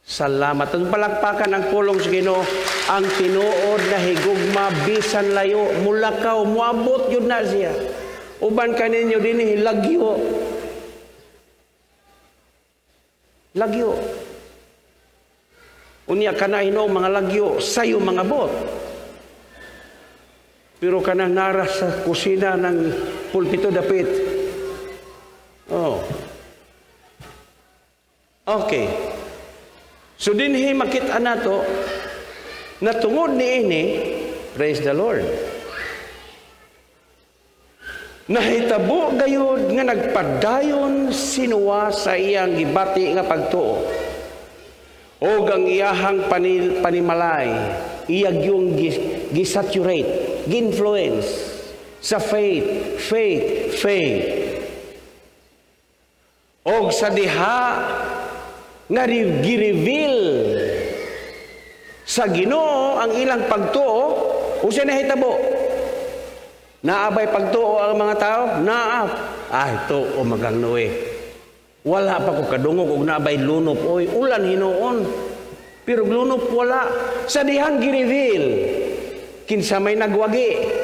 Salamat. Ang palakpakan ang pulong sa Ginoo, ang tinuod na higugma bisan layo, mulakaw, moabot yun na siya. Uban kaninyo dinhi lagyo. Lagyo. Unya kana hinuong mga lagyo, sayo mga bot. Pero kanang nara sa kusina ng pulpito dapit. Oh. Okay. So dinhi makita nato na tungod niini, praise the Lord. Nahitabo gayud nga nagpadayon si Noah sa iyang gibati nga pagtuo. Og ang iyahang panimalay, iyag yung gisaturate, ginfluence sa faith, faith, faith. Og sa diha nga gi-reveal sa Ginoo ang ilang pagtuo, usa nahitabo? Naa bay pagtuo ang mga tao? Naa. Ay, tuo man kang Noe. Wala pa ko kadungog og naa bay lunop oy, ulan hinuon. Pero lunop wala. Sa dihang gi-reveal kinsa may nagwagi.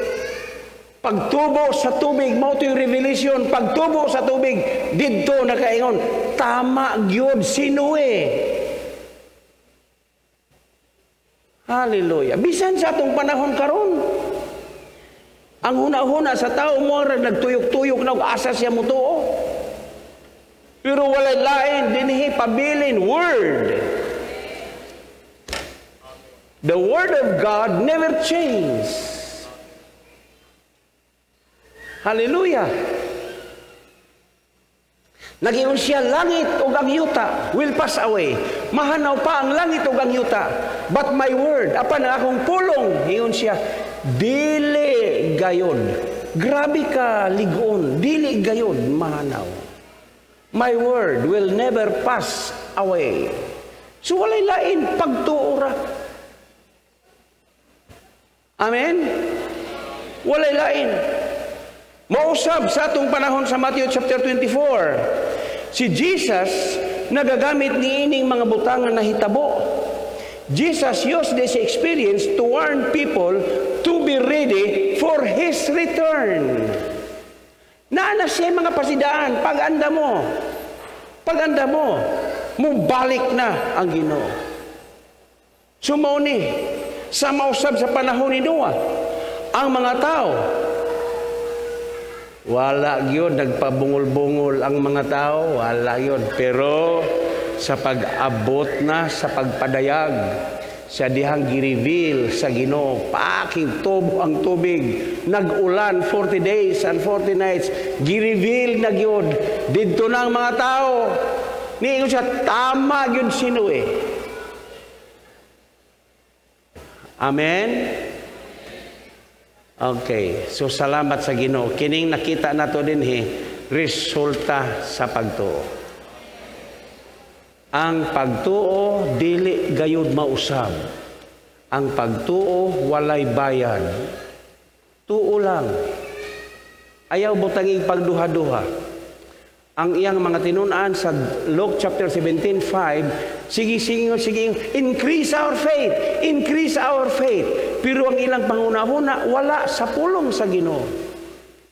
Pagtubo sa tubig, mao to'y revelation. Pagtubo sa tubig, didto nakaingon, tama gyud si Noe. Hallelujah. Bisan sa atong panahon karon, ang huna-huna sa tao mo nagtuyok-tuyok na asa siya mutuo. Pero walay lain dinhi pabilin word. The word of God never changes. Hallelujah. Nagiyon siya, langit ug ang yuta will pass away. Mahanaw pa ang langit ug ang yuta. But my word, apan ang akong pulong, ingon siya, dili gayon. Grabe ka ligon, dili gayon mahanaw. My word will never pass away. So walay lain, pagtuo ra. Amen? Walay lain. Mausab sa atong panahon sa Matthew chapter 24. Si Jesus nagagamit niining mga butangan na hitabo. Jesus used this experience to warn people to be ready for His return. Naa na siya mga pasidaan, pag-anda mo. Pag-anda mo, mubalik na ang Ginoo. So mao ni, sa mausab sa panahon ni Noah, ang mga tao, wala gyud nagpabungol-bungol ang mga tao, wala yun. Pero sa pag-abot na sa pagpadayag, sa dihang gi-reveal sa Ginoo, paking tubo ang tubig, nag-ulan 40 days and 40 nights, gi-reveal na gyud didto na ang mga tao. Niingon siya, tama gyud si Noe. Amen? Okay, so salamat sa Ginoo. Kining nakita nato dinhi, resulta sa pagtuo. Ang pagtuo dili gayud mausab. Ang pagtuo walay bayad. Tuo lang. Ayaw butanging pagduha-duha. Ang iyang mga tinun-an sa Luke chapter 17:5, sige, sige, sige, increase our faith, increase our faith. Pero ang ilang panguna-huna, wala sa pulong sa Ginoo.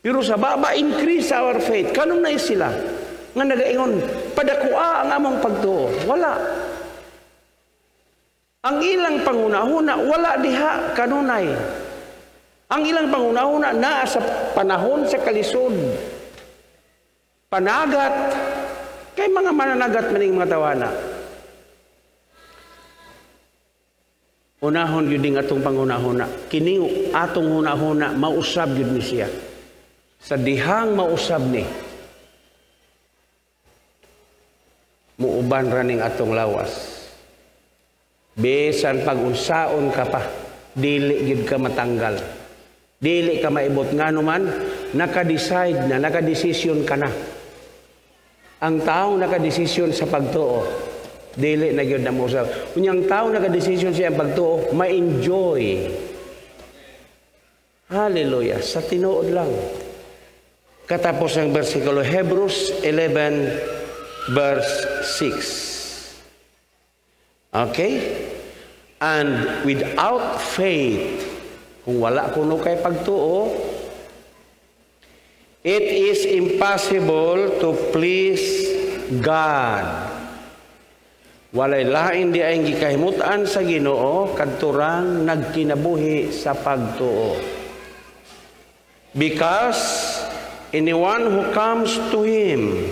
Pero sa baba, increase our faith. Kanunay sila nga nagaingon, padakua ang among pagtuo. Wala. Ang ilang panguna-huna, wala diha kanunay. Ang ilang panguna-huna, naa sa panahon sa kalisod. Panagat, kay mga mananagat maning mga tawana. Unahon gyud ning atong pangunahuna. Kini atong hunahuna mausab gyud ni siya. Sa dihang mausab ni, muuban ra ning atong lawas. Bisan pag-unsaon ka pa, dili gyud ka matanggal. Dili ka maibot, ngano man naka-decide na, naka-desisyon ka na. Ang taong nakadesisyon sa pagtuo, dili na gyud na mausab. Unya ang taong nakadesisyon sa iyang pagtuo, ma-enjoy. Hallelujah. Sa tinuod lang. Katapos ang bersikulo, Hebrews 11 verse 6. Okay? And without faith, kung wala kuno kay pagtuo, it is impossible to please God. Walay lain di ay gikahimutan sa Ginoo kadturang nagkinabuhi sa pagtuo. Because anyone who comes to Him,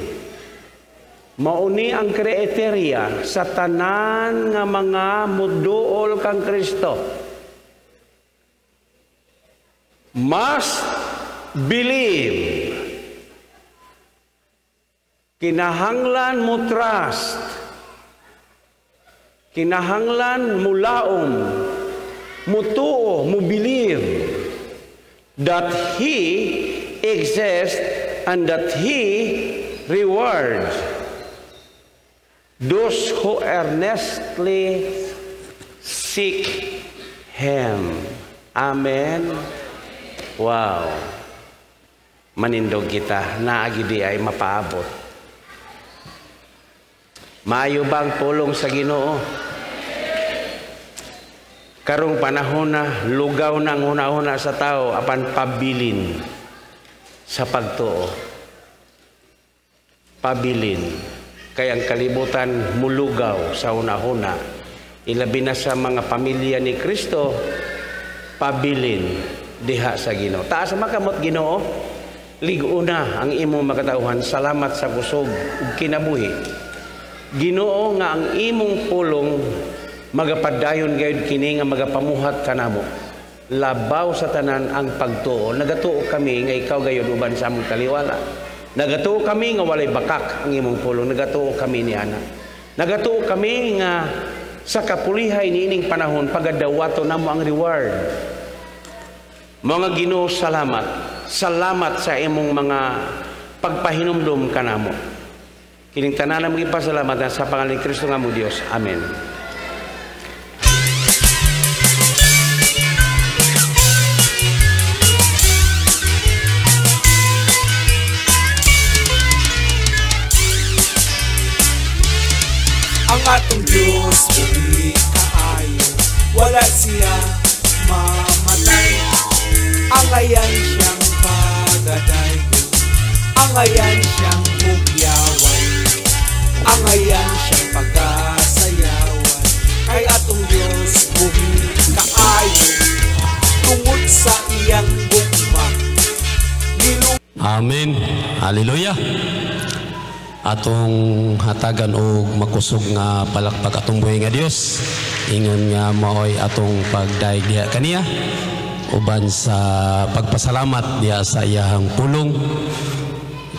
mauni ang kriteria sa tanan nga mga muduol kang Kristo, must believe. Kinahanglan mo trust. Kinahanglan mo laom, mutuo, mo believe that He exists and that He rewards. Those who earnestly seek Him. Amen. Wow. Manindog kita, naa gyud diay mapaabot. Maayo ba ang pulong sa Ginoo? Karong panahon na lugaw na ang huna-huna sa tao apan pabilin sa pagtuo. Pabilin kay ang kalibutan mulugaw sa huna-huna. Ilabi na sa mga pamilya ni Kristo, pabilin diha sa Ginoo. Taas ang makamot, Ginoo. Lig-una ang imong makatawhan. Salamat sa kusog ug kinabuhi. Ginoo, nga ang imong pulong magapadayon gayud kini nga magapamuhat kanamo. Labaw sa tanan ang pagtuo. Nagatuo kami nga ikaw gayud uban sa among taliwala. Nagatuo kami nga walay bakak ang imong pulong. Nagatuo kami ni ana. Nagatuo kami nga sa kapulihay niining panahon pagadawato namo ang reward. Mga Ginoo, salamat. Salamat sa imong mga pagpahinumdum kanamo. Kining tanan among gipasalamatan sa pangalan ni Kristo nga among Dios. Amen. Ang atong Diyos buhi kaayo, wala siya mamatay. Angayan siyang pagadaygon, angayan siyang bugyawan, angayan siyang pagasayawan. Kay atong Diyos buhi kaayo, tungod sa iyang gugma. Amen. Hallelujah. Atong hatagan og makusog nga palakpak atong buhi nga Dios. Ingon nga maoy atong pagdayeg diha kaniya uban sa pagpasalamat diha sa iyahang pulong.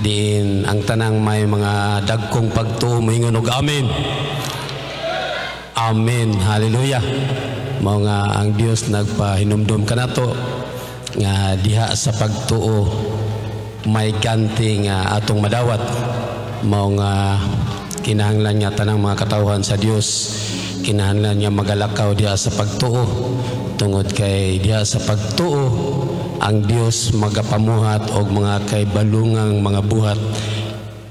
Diin ang tanang may mga dagkong pagtuo moingon og amen. Amen. Hallelujah. Mao nga ang Dios nagpahinumdum kanato nga diha sa pagtuo may ganti nga atong madawat. Mao nga kinahanglan nga tanang mga katawhan sa Dios, kinahanglan nga magalakaw diha sa pagtuo, tungod kay diha sa pagtuo ang Dios magapamuhat og mga kaybalungang mga buhat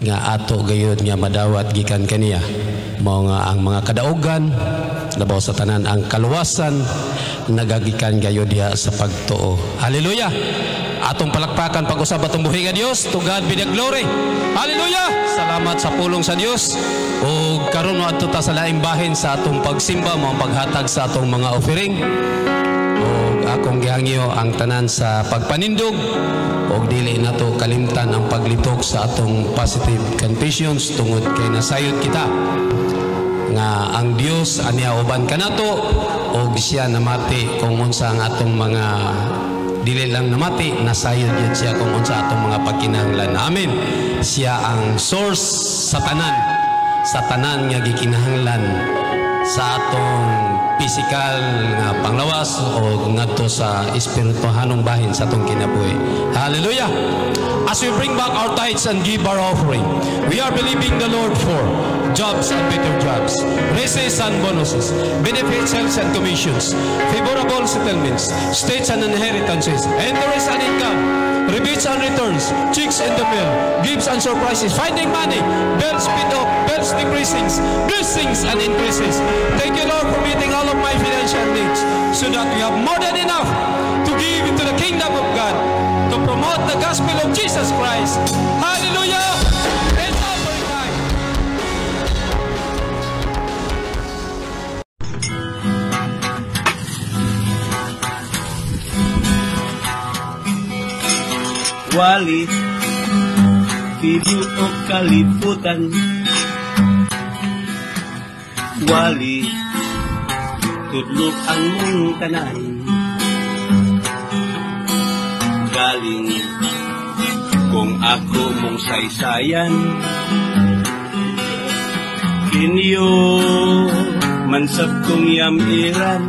nga ato gayud nga madawat gikan kaniya. Mao nga ang mga kadaugan, labaw sa tanan ang kaluwasan, nagagikan gayud diha sa pagtuo. Hallelujah. Atong palakpakan pag-usab atong buhi nga Dios. To God be the glory. Hallelujah. Salamat sa pulong sa Dios. O karon moadto ta sa laing bahin sa atong pagsimba, mao ang paghatag sa atong mga offering. O akong gihangyo ang tanan sa pagpanindog og dili nato kalimtan ang paglitok sa atong positive confessions, tungod kay nasayod kita nga ang Dios aniya uban kanato og siya namati kung unsa ang atong mga dili lang namati, nasayod yun siya kung unsa atong mga pagkinahanglan. Amen. Siya ang source sa tanan nga gikinahanglan sa atong physical nga panglawas o ngadto sa espirituhanong bahin sa atong kinabuhi. Hallelujah! As we bring back our tithes and give our offering, we are believing the Lord for jobs and better jobs, raises and bonuses, benefits, health and commissions, favorable settlements, estates and inheritances, interest and income, rebates and returns, checks in the mail, gifts and surprises, finding money, bills paid off, bills decreasing, blessings and increases. Thank you, Lord, for meeting all of my financial needs so that we have more than enough to give into the kingdom of God, to promote the gospel of Jesus Christ. Hallelujah! It's offering time. Wali, tibuok kalibutan. Wali, tudlok ang mong tanan. Galing, kung ako mong saysayan, kinyo mansab kong yamiran.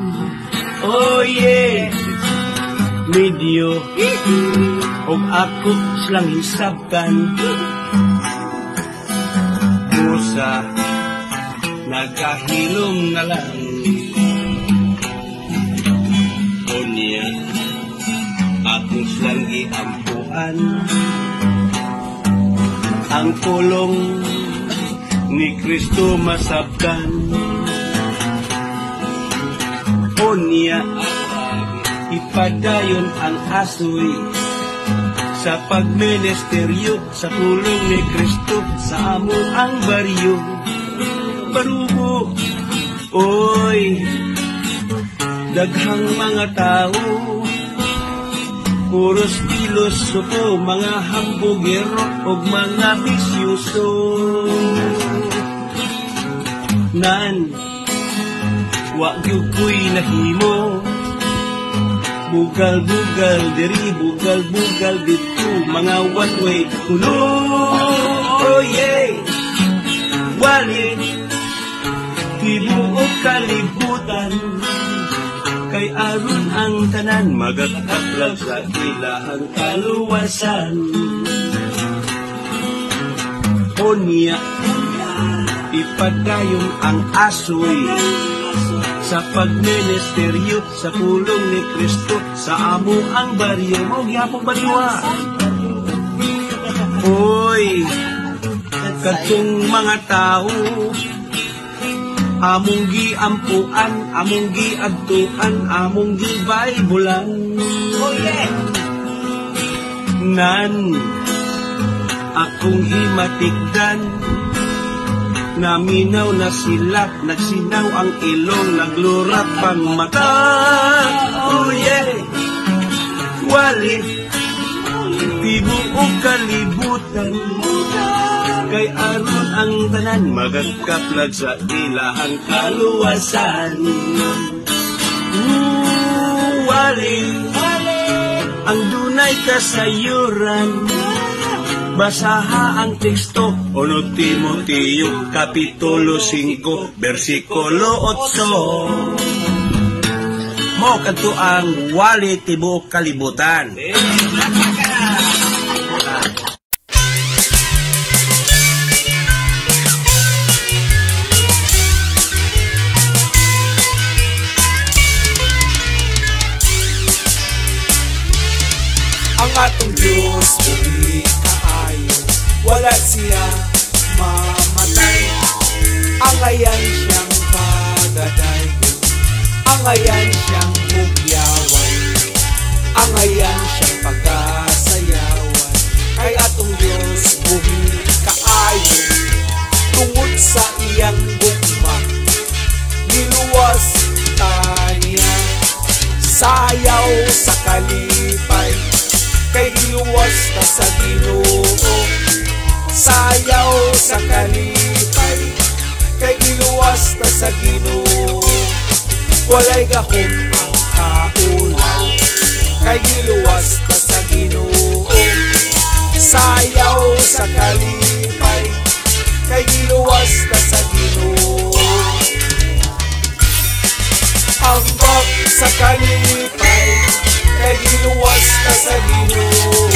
Oh yeah, medyo og ako silang hisabtan. Busa, Nagahilom na lang. Unya akong silang giampuan ang pulong ni Kristo masabtan. Unya ipadayon ang asoy sa pagministeryo sa pulong ni Kristo sa among ang baryo. Barubo, oy, daghang mga tao, puros pilosopo, mga hambugero og mga bisyuso. Nan, wa gyud ko'y nahimo, bugal-bugal diri, bugal-bugal didto, mga one way kuno. Oh yeah, wali tibuok kalibutan, kay aron ang tanan magakaplag sa ilahang kaluwasan. Unya ipadayon ang asoy sa pagministeryo sa pulong ni Kristo sa amo ang baryo. Mao gihapon baryo. Oy, kadtong mga tao among giampuan, among giadtuan, among gibaibulan. Oh yeah. Nan akong gimatikdan, naminaw na sila, nagsinaw ang ilong, naglura pang mata. Oh yeah, wali tibuok kalibutan, kay aron ang tanan magakaplag sa ilahang kaluwasan. Wali ang dunay kasayuran, basaha ang teksto, 1 Timoteo, Kapitulo 5, versikulo 8. Mao kadto ang wali tibuok kalibutan. Ang atong Diyos buhi kaayo, wala siya mamatay. Angayan siyang pagadaygon, angayan siyang hugyawan, angayan siyang pagasayawan. Kay atong Diyos buhi kaayo, tungod sa iyang gugma, giluwas ta niya. Sayaw sa kalipay, kay giluwas ta sa Ginoo. Sayaw sa kalipay, kay giluwas ta sa Ginoo. Walay gahom ang kaulaw, kay giluwas ta sa Ginoo. Sayaw sa kalipay, kay giluwas ta sa Ginoo. Ambak sa kalipay, kay giluwas ta sa Ginoo.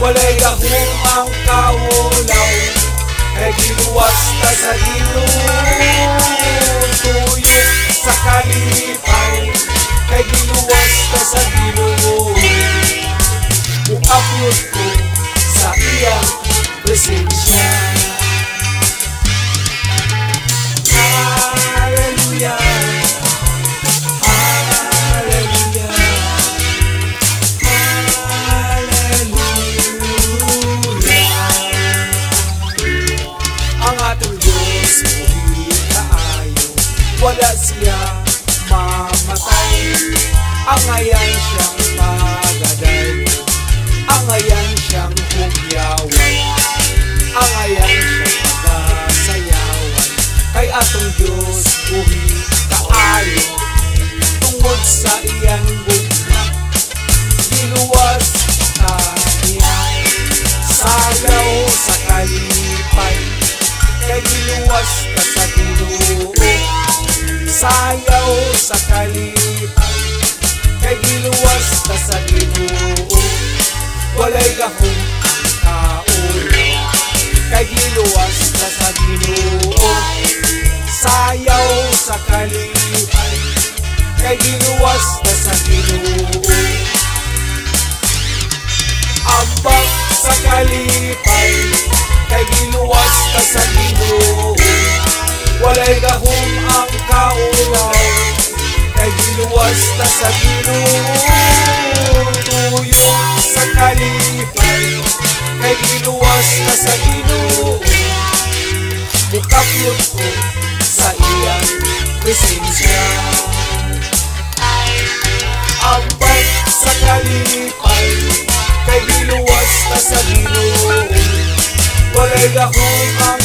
Walay gahom ang kaulaw, kay giluwas ta sa Ginoo. Tuyok sa kalipay, kay giluwas ta sa Ginoo. Muapyot ko sa iyang presensya. Hallelujah, hallelujah, hallelujah. Ang atong Diyos buhi kaayo, wala siya mamatay. Angayan siyang pagaday, angayan siyang hugyawan, angayan siyang pagasayawan. Kay atong Diyos buhi kaayo, tungod sa iyang gugma, giluwas ta niya. Sayaw sa kalipay, kay giluwas ta sa Ginoo. Sayaw sa kalipay, kay giluwas ta sa Ginoo. Walay gahom ang kaulaw, kay giluwas ta sa Ginoo. Sa kalipay kay giluwas ta sa Ginoo. Walay gahom ang kaulaw kay giluwas ta sa Ginoo. Tuyo sa kalipay kay giluwas ta sa Ginoo. Mukaplot ko sa iyang presensya. Ambag sa kalipay kay giluwas ta sa Ginoo. Walay gahom ang